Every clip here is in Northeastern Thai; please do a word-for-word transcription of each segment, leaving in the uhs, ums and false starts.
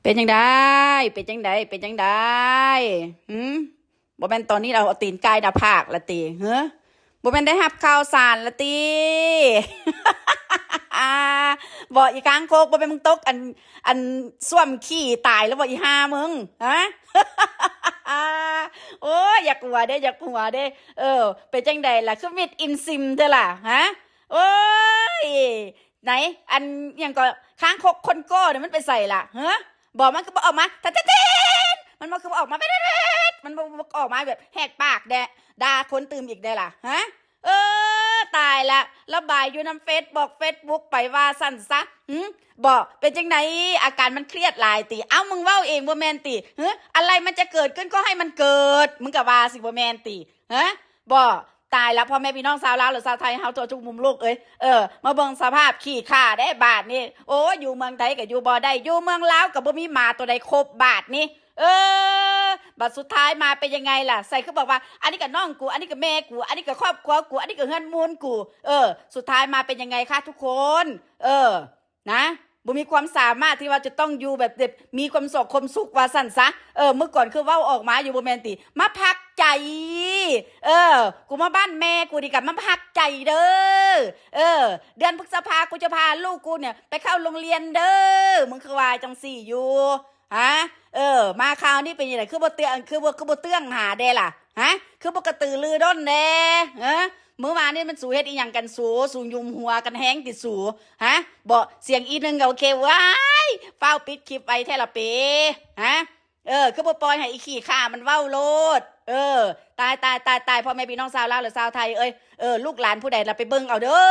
เป็นจั่งใด เป็นจั่งใด เป็นจั่งใด หืม บ่แม่นตอนนี้เอาตีนกายหน้าผากละติ เฮ้อ บ่แม่นได้รับข่าวสารละติ บ่อีกคางคก บ่แม่นมึงตกอัน อันส้วมขี้ตายแล้วบ่อีห่ามึง ฮะ โอ้ย อยากหัวเด้ อยากหัวเด้ เออ เป็นจั่งใดล่ะ คือมิดอินซิมเด้อล่ะ ฮะ โอ้ย ไหน อันหยังก็ คางคกคนโก้เนี่ยมันไปใส่ล่ะ ฮะ บอกมันคือบ่ออกมา ตะเตน มันบ่คือบ่ออกมา แป๊ดๆๆ มันบ่บ่ออกมาแบบแหกปากแดะ ด่าคนตื่มอีกได้ล่ะ ฮะ เออ ตายละ ระบายอยู่นำเฟซบอกเฟซบุ๊กไปว่าสั่นซะ หืม บอกเป็นจังได อาการมันเครียดหลายติ เอ้า มึงเว้าเองบ่แม่นติ หือ อะไรมันจะเกิดขึ้นก็ให้มันเกิด มึงก็ว่าสิบ่แม่นติ ฮะ บอก ตายแล้วพ่อแม่พี่น้องชาวลาวหรือชาวไทยเฮาทั่วทุกมุมโลกเอ้ย เออ มาเบิ่งสภาพขี้ข้าได้บาดนี้ โอ้ย อยู่เมืองไทยก็อยู่บ่ได้ อยู่เมืองลาวก็บ่มีหมาตัวใดครบบาดนี้ เออ บัดสุดท้ายมาเป็นยังไงล่ะ ใส่คือบอกว่า อันนี้ก็น้องกู อันนี้ก็แม่กู อันนี้ก็ครอบครัวกู อันนี้ก็เฮือนมูนกู เออ สุดท้ายมาเป็นยังไงคะทุกคน เออ นะ บ่มีความสามารถที่ว่าจะต้องอยู่แบบ แบบมีความสุข ความสุขว่าสั่นซะ เออ เมื่อก่อนคือเว้าออกมาอยู่บ่แม่นติ มาพักใจ เออ กูมาบ้านแม่กูดีกว่า มาพักใจเด้อ เออ เดือนพฤษภากูจะพาลูกกูเนี่ยไปเข้าโรงเรียนเด้อ มึงคือว่าจังสี่อยู่ ฮะ เออ มาคราวนี้เป็นยังไง คือบ่เตื้อง คือบ่ คือบ่เตื้องหาแด่ล่ะ ฮะ คือบ่กระตือรือร้นแด่ ฮะ มื้อวานนี่มันสูเฮ็ดอีหยังกันสู สูหยุมหัวกันแฮงติสู ฮะ บ่ เสียงอีหนึ่งก็โอเค ว้าย ฟ้าวปิดคลิปไว้แท้ละเป ฮะ เออ คือบ่ปล่อยให้อีขี้ข้ามันเว้าโลด เออ ตาย ตาย ตาย ตาย พ่อแม่พี่น้องชาวลาวหรือชาวไทยเอ้ย เออ ลูกหลานผู้ใดล่ะไปเบิ่งเอาเด้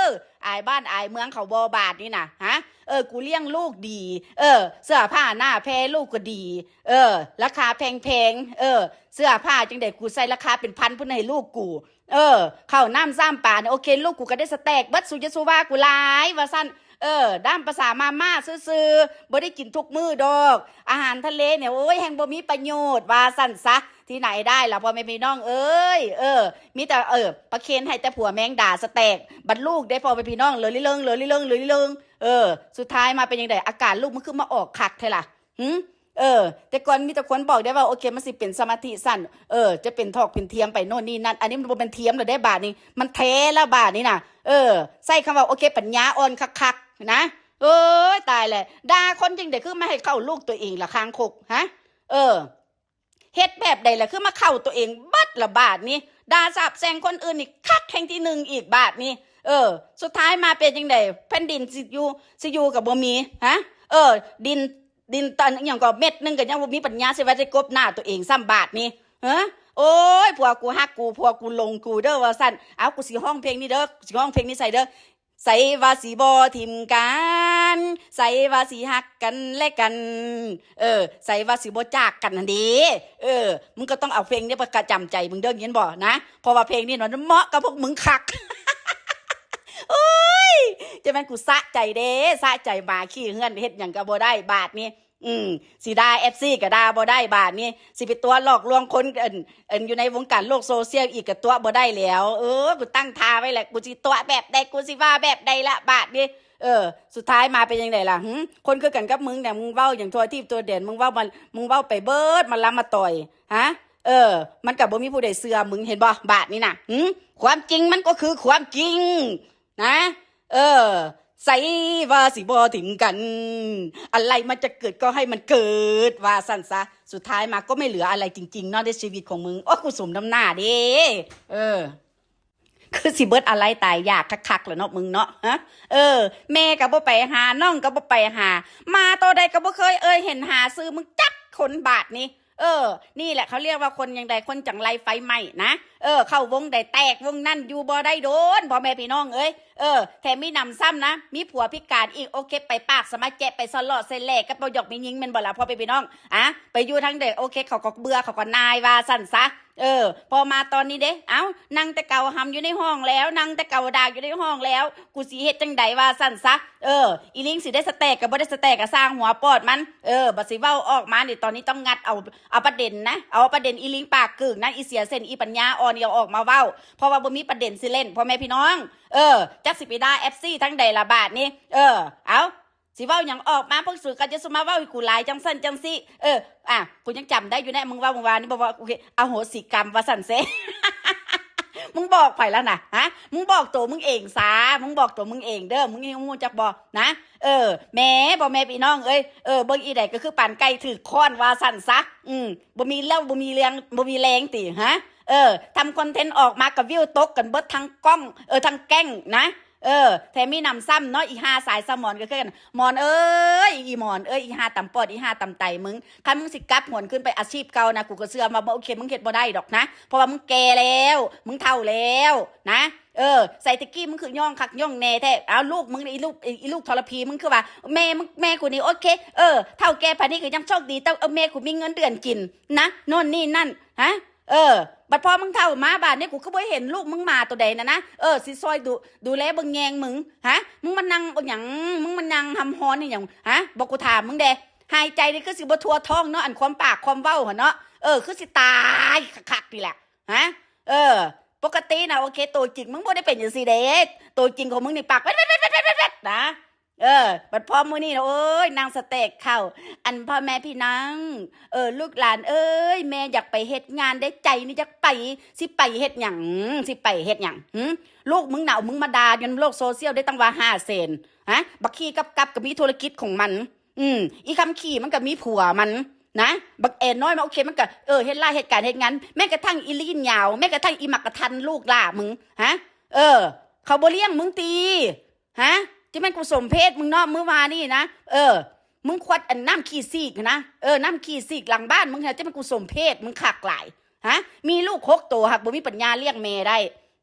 อ อายบ้านอายเมืองเขาบ่บาดนี่น่ะ ฮะ เออ กูเลี้ยงลูกดี เออ เสื้อผ้าหน้าแพรลูกก็ดี เออ ราคาแพงๆ เออ เสื้อผ้าจั่งใดกูใส่ราคาเป็นพันพุ้นให้ลูกกู เออ ข้าวน้ำซ้ำปลาเนี่ย โอเค ลูกกูก็ได้สแต็กเบิด สูจะสูว่ากูหลาย ว่าซั่น เออ ด้ามภาษามาม่าซื่อๆ บ่ได้กินทุกมื้อดอก อาหารทะเลเนี่ย โอ้ย แฮงบ่มีประโยชน์ ว่าซั่นซะ ที่ไหนได้ล่ะ พ่อแม่พี่น้องเอ้ย เออ มีแต่ เออ ประเคนให้แต่ผัวแมงดาสแต็ก บัดลูกเด้ พ่อแม่พี่น้อง เหลือลิเลิง เหลือลิเลิง เหลือลิเลิง เออ สุดท้ายมาเป็นจั่งใด อาการลูกมันคือมาออกคักแท้ล่ะ หึ เออ แต่ก่อนมีแต่คนบอกได้ว่า โอเค มันสิเป็นสมาธิสั้น เออ จะเป็นทอกเป็นเทียมไปโน่นนี่นั่น อันนี้มันบ่เป็นเทียมแล้วได้บาดนี้ มันแท้แล้วบาดนี้น่ะ เออ ใส่คำว่า โอเค ปัญญาอ่อนคักๆ นะ เอ้ย ตายแล้ว ด่าคนจั่งใดคือมาให้เข้าลูกตัวเองล่ะ คางคก ฮะ เออ เฮ็ดแบบใดล่ะ คือมาเข้าตัวเองเบิดละบาดนี้ ด่าสาปแช่งคนอื่นอีกคักแห่งที่หนึ่งอีกบาดนี้ เออ สุดท้ายมาเป็นจั่งใด แผ่นดินสิอยู่ สิอยู่ก็บ่มี ฮะ เออ ดิน ดินตอนอหย่างก็เม็ดหนึ่งก็ยังบ่มีปัญญาสิว่าได้กบหน้าตัวเองซ้ำบาดนี้ ฮะ โอ้ย ผัวกูฮักกู ผัวกูหลงกูเด้อ ว่าซั่น เอา กูสิฮ้องเพลงนี้เด้อ กูสิฮ้องเพลงนี้ใส่เด้อ ใส่ว่าสิบ่ถิ่มกัน ใส่ว่าสิฮักกันและกัน เออ ใส่ว่าสิบ่จากกันหั่นเด้ เออ มึงก็ต้องเอาเพลงนี้ประจำใจมึงเด้อ ยินบ่นะ เพราะว่าเพลงนี้มันเหมาะกับพวกมึงคัก โอ้ย จะแม่นกูสะใจเด้ สะใจหมาขี้เฮือน เฮ็ดหยังก็บ่ได้บาดนี้ อืม สิด่า เอฟซี ก็ด่าบ่ได้บาดนี้ สิไปตั๋วหลอกลวงคน เอิ่น เอิ่น อยู่ในวงการโลกโซเชียลอีกก็ตั๋วบ่ได้แล้ว เออ กูตั้งท่าไว้แหละ กูสิตั๋วแบบใด กูสิว่าแบบใดละบาดนี้ เออ สุดท้ายมาเป็นจั่งใดล่ะ หึ คนคือกันกับมึงเนี่ย มึงเว้าอย่างทั่วทีปทั่วแดน มึงเว้ามา มึงเว้าไปเบิด มาล้ำมาต่อย ฮะ เออ มันก็บ่มีผู้ใดเชื่อมึง เห็นบ่ บาดนี้น่ะ หึ ความจริงมันก็คือความจริง นะ เออ ใส่ว่าสิบ่ถิ่มกัน อะไรมันจะเกิดก็ให้มันเกิด ว่าซั่นซะ สุดท้ายมาก็ไม่เหลืออะไรจริงๆ เนาะ ในชีวิตของมึง โอ้ กูสมน้ำหน้าเด้ เออ คือสิเบิดอะไรตายอยากคักๆ แหละเนาะมึงเนาะ ฮะ เออ แม่ก็บ่ไปหา น้องก็บ่ไปหา หมาตัวใดก็บ่เคยเอ่ยเห็นหาชื่อมึงจักคนบาดนี้ เออ นี่แหละเขาเรียกว่าคนจั่งใด คนจั่งไรไฟไหม้นะ เออ เข้าวงใดแตกวงนั่น อยู่บ่ได้โดน พ่อแม่พี่น้องเอ้ย เออ แถมมีหนำซ้ำนะ มีผัวพิการอีก โอเค ไปปากสะมาแจะ ไปสะเลาะเสแหล่กับบ่หยอกมียิงแม่นบ่ล่ะ พ่อแม่พี่น้อง อะ ไปอยู่ทางใด โอเค เขาก็เบื่อ เขาก็นาย ว่าซั่นซะ เออ พอมาตอนนี้เด้ เอ้า นั่งแต่เก่าหำอยู่ในห้องแล้ว นั่งแต่เก่าดากอยู่ในห้องแล้ว กูสิเฮ็ดจั่งใด ว่าซั่นซะ เออ อีลิงสิได้สแต็กก็บ่ได้สแต็กก็ซ่างหัวปอดมัน เออ บัดสิเว้าออกมานี่ ตอนนี้ต้องงัดเอา เอาประเด็นนะ เอาประเด็นอีลิงปากกึ่งนะ อีเสียเส้น อีปัญญาอ่อน เอาออกมาเว้า เพราะว่าบ่มีประเด็นสิเล่น พ่อแม่พี่น้อง เออ จักสิไปด่า เอฟซี ทางใดล่ะบาดนี้ เออ เอ้า สิเว้าหยังออกมา พวกสูก็จะสุมาเว้าให้กูหลายจังซั่นจังซี่ เออ อ่ะ กูยังจำได้อยู่แน่ มึงเว้าเมื่อวานนี้ บอกว่า โอเค อโหสิกรรม ว่าซั่นเซ มึงบอกไผแล้วนะ ฮะ มึงบอกตัวมึงเองซะ มึงบอกตัวมึงเองเด้อ มึงยังรู้จักบ่นะ เออ แหม บ่แม่พี่น้องเอ้ย เออ เบิ่งอีใดก็คือปานไก่ถืกค้อน ว่าซั่นซะ อืม บ่มีเรี่ยว บ่มีแรง บ่มีแรงติ ฮะ เออ ทำคอนเทนต์ออกมาก็วิวตกกันเบิดทั้งก้อง เออ ทั้งแก๊งนะ เออ แถมมีหนำซ้ำเนาะ อีห่าสายสมอนก็คือกัน หมอนเอ้ย อีหมอนเอ้ย อีห่าตำปอด อีห่าตำไตมึง คันมึงสิกลับหวนขึ้นไปอาชีพเก่านะ กูก็เชื่อว่า โอเค มึงเฮ็ดบ่ได้ดอกนะ เพราะว่ามึงแก่แล้ว มึงเฒ่าแล้วนะ เออ ใส่ตะกี้มึงคือย่องคักย่องแน่แท้ เอาลูกมึงนี่ อีลูก อีลูกทรพีมึงคือว่า แม่มึง แม่กูนี่ โอเค เออ เฒ่าแก่ปานนี้ก็ยังโชคดี แต่ เออ แม่กูมีเงินเดือนกินนะ โน่นนี่นั่น ฮะ เออ บัดพอมึงเฒ่ามาบาดนี้ กูคือบ่เห็นลูกมึงหมาตัวใดนะนะ เออ สิซอยดู ดูแลเบิ่งแยงมึง ฮะ มึงมานั่งเอาหยัง มึงมานั่งหำฮ้อนอีหยัง ฮะ บอกกูถามมึงแด่ หายใจนี่คือสิบ่ทั่วท้องเนาะ อันความปากความเว้าหั่นเนาะ เออ คือสิตายคักๆนี่แหละ ฮะ เออ ปกตินะ โอเค ตัวจริงมึงบ่ได้เป็นจังซี่เด้ ตัวจริงของมึงนี่ปากแวดๆๆๆๆๆนะ เออ บัดพอมื้อนี้นะ โอ้ย นางสเต็กเข้า อันพ่อแม่พี่น้อง เออ ลูกหลานเอ้ย แม่อยากไปเฮ็ดงานได้ ใจนี่อยากไป สิไปเฮ็ดหยัง สิไปเฮ็ดหยัง หึ ลูกมึงน่ะ เอามึงมาด่าอยู่ในโลกโซเชียลได้ตั้งว่าห้าแสน ฮะ บักขี้กับกับก็มีธุรกิจของมัน อืม อีคำขี้มันก็มีผัวมันนะ บักแอนน้อยมันโอเค มันก็ เออ เฮ็ดไร่เฮ็ดการเฮ็ดงาน แม้กระทั่งอีลีนยาว แม้กระทั่งอีหมากกะทันลูกหล้ามึง ฮะ เออ เขาบ่เลี้ยงมึงติ ฮะ จะแม่นกูสมเพศมึงเนาะ มื้อวานนี่นะ เออ มึงควัดอันน้ำขี้ซีกนะ เออ น้ำขี้ซีกหลังบ้านมึงฮะ จะแม่นกูสมเพศมึงคักหลาย ฮะ มีลูกหกตัว หากบ่มีปัญญาเลี้ยงแม่ได้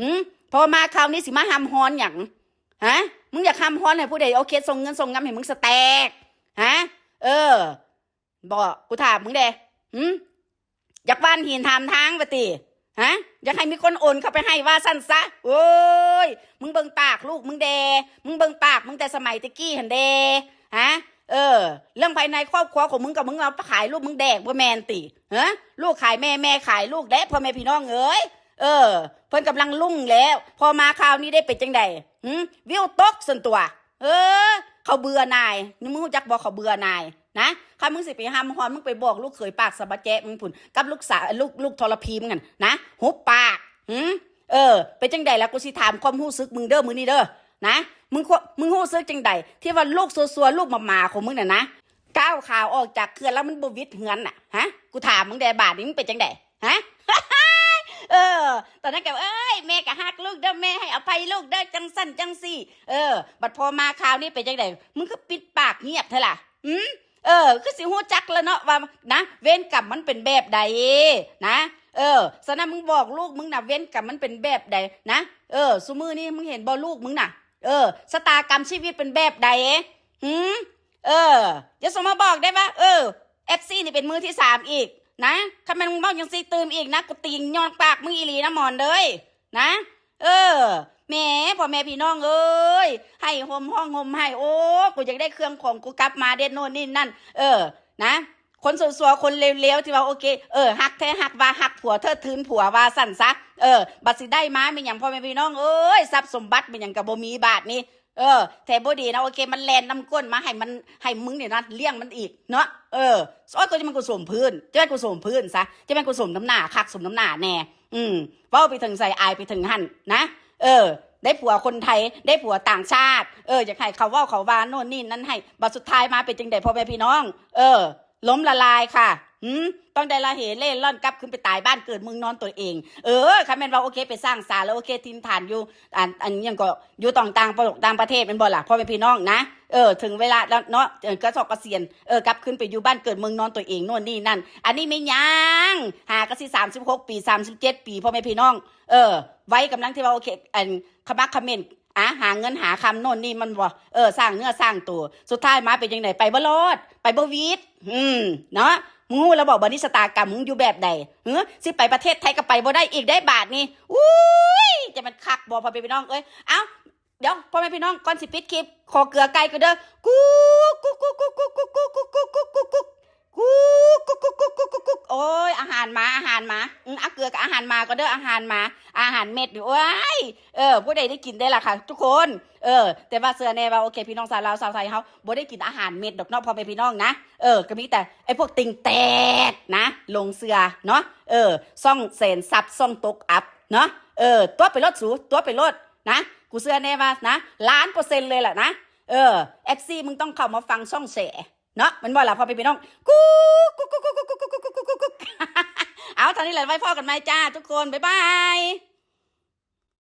หึ พอมาคราวนี้สิมาหำฮ้อนหยัง ฮะ มึงอยากหำฮ้อนให้ผู้ใด โอเค ส่งเงินส่งงำให้มึงสแต็ก ฮะ เออ บอก กูถามมึงแด่ หึ อยากหว่านหินถามทางว่าติ ฮะ อยากให้มีคนโอนเข้าไปให้ ว่าซั่นซะ โอ้ย มึงเบิ่งปากลูกมึงแด่ มึงเบิ่งปากมึงแต่สมัยตะกี้หั่นแด่ ฮะ เออ เรื่องภายในครอบครัวของมึงกับมึงเอาไปขายลูกมึงแดกบ่แม่นติ ฮะ ลูกขายแม่ แม่ขายลูกแด่ พ่อแม่พี่น้องเอ้ย เออ เพิ่นกำลังรุ่งแล้ว พอมาคราวนี้ได้เป็นจังใด หึ วิวตกซั่นตั๊ว เออ เขาเบื่อหน่าย มึงรู้จักบ่ เขาเบื่อหน่ายนะ คันมึงสิไปหำฮ้อน มึงไปบอกลูกเขยปากสะบะแจ๊ะมึงพุ้น กับลูกสาว ลูก ลูกทรพีมึงหั่นนะ หุบปาก หึ เออ เป็นจังใดล่ะ กูสิถามความรู้สึกมึงเด้อ มื้อนี้เด้อ นะ มึงคว- มึงรู้สึกจังใด ที่ว่าลูกซัวๆ ลูกหมาๆ ของมึงน่ะนะ ก้าวขาออกจากเฮือนแล้วมันบ่วิดเฮือนน่ะ ฮะ กูถามมึงแด่ บาดนี้มึงเป็นจังใด ฮะ เออ ตอนนั้นก็ เอ้ย แม่ก็ฮักลูกเด้อ แม่ให้อภัยลูกเด้อ จังซั่นจังซี่ เออ บัดพอมาคราวนี้เป็นจังใด มึงคือปิดปากเงียบแท้ล่ะ หึ เออ คือสิรู้จักแล้วเนาะว่านะ เวรกรรมมันเป็นแบบใดนะ เออ ฉะนั้นมึงบอกลูกมึงนะ เวรกรรมมันเป็นแบบใดนะ เออ ซุมื้อนี้มึงเห็นบ่ลูกมึงน่ะ เออ ชะตากรรมชีวิตเป็นแบบใด หึ เออ อย่าส่งมาบอกได้ว่า เออ เอฟซี นี่เป็นมือที่สามอีกนะ คันแม่นมึงเว้าจังซี่ตื่มอีกนะ กูตีนย่อนปากมึงอีหลีนะหมอนเอ้ย นะ เออ แหม พ่อแม่พี่น้องเอ้ย ไห้ห่มฮ้องห่มไห้ โอ้ กูอยากได้เครื่องของกูกลับมาเด้ โน่นนี่นั่น เออ นะ คนซัวๆ คนเลวๆ ที่ว่า โอเค เออ ฮักแท้ฮักว่า ฮักผัวเทิดทูนผัว ว่าซั่นซะ เออ บัดสิได้มาแม่นหยัง พ่อแม่พี่น้องเอ้ย ทรัพย์สมบัติแม่นหยังก็บ่มีบาดนี้ เออ แท้บ่ดีนะ โอเค มันแล่นนำก้นมาให้มัน ให้มึงเนี่ยนะ เลี้ยงมันอีกเนาะ เออ โอ๊ย ก็จะแม่นกูสมพื้น จะแม่นกูสมพื้นซะ จะแม่นกูสมน้ำหน้าคัก สมน้ำหน้าแน่ อืม เว้าไปถึงไสอายไปถึงหั่นนะ เออ ได้ผัวคนไทย ได้ผัวต่างชาติ เออ อยากให้เขาเว้าเขาว่าโน่นนี่นั่นให้ บัดสุดท้ายมาเป็นจังใด พ่อแม่พี่น้อง เออ ล้มละลายค่ะ หืม ต้องได้ละเหเร่ร่อนกลับคืนไปตายบ้านเกิดเมืองนอนตัวเอง เออ คันแม่นว่า โอเค ไปสร้างสาแล้ว โอเค ถิ่นฐานอยู่ อัน อันหยังก็อยู่ต่าง ต่างประ- ต่างประเทศแม่นบ่ล่ะ พ่อแม่พี่น้องนะ เออ ถึงเวลาแล้วเนาะ เออ กระเซาะเกษียณ เออ กลับคืนไปอยู่บ้านเกิดเมืองนอนตัวเอง โน่นนี่นั่น อันนี้แม่นหยัง หาก็สิสามสิบหกปี สามสิบเจ็ดปี พ่อแม่พี่น้อง เออ วัยกำลังที่ว่า โอเค อัน ขมักเขม้น อ่ะ หาเงินหาคำโน่นนี่มันบ่ เออ สร้างเนื้อสร้างตัว สุดท้ายมาเป็นจังใด ไปบ่รอด ไปบ่วิด อืม เนาะ มึงฮู้แล้วบ่ บัดนี้ชะตากรรมมึงอยู่แบบใด หึ สิไปประเทศไทยก็ไปบ่ได้อีกได้บาดนี้ อุ้ย จะแม่นคักบ่ พ่อแม่พี่น้องเอ้ย เอ้า เดี๋ยว พ่อแม่พี่น้อง ก่อนสิปิดคลิป ขอเกลือไก่ก่อนเด้อ กุ๊กกุ๊กกุ๊กกุ๊กกุ๊กกุ๊กกุ๊กกุ๊กกุ๊กกุ๊กกุ๊กกุ๊กกุ๊กกุ๊กกุ๊กกุ๊กกุ๊ก โอ้ย อาหารหมา อาหารหมา อืม อาเกลือกับอาหารหมาก็เด้อ อาหารหมา อาหารเม็ดอยู่ โอ้ย เออ ผู้ใดได้กินได้ล่ะค่ะ ทุกคน เออ แต่ว่าเชื่อแน่ว่า โอเค พี่น้องชาวลาวชาวไทยเฮาบ่ได้กินอาหารเม็ดดอกเนาะ พ่อแม่พี่น้องนะ เออ ก็มีแต่ไอ้พวกติ่งแตกนะ หลงเชื่อเนาะ เออ ช่องแสนซับ ช่องตกอัพเนาะ เออ ตั๋วไปโลดสู ตั๋วไปโลดนะ กูเชื่อแน่ว่านะ ล้านเปอร์เซ็นต์เลยแหละนะ เออ เอฟซี มึงต้องเข้ามาฟังช่องแส เนาะ แม่นบ่ล่ะ พ่อแม่พี่น้อง กุ๊กกุ๊กกุ๊กกุ๊กกุ๊กกุ๊กกุ๊กกุ๊กกุ๊กกุ๊กกุ๊กกุ๊ก เอา เท่านี้แหละ ไว้พ้อกันใหม่จ้า ทุกคน บ๊ายบาย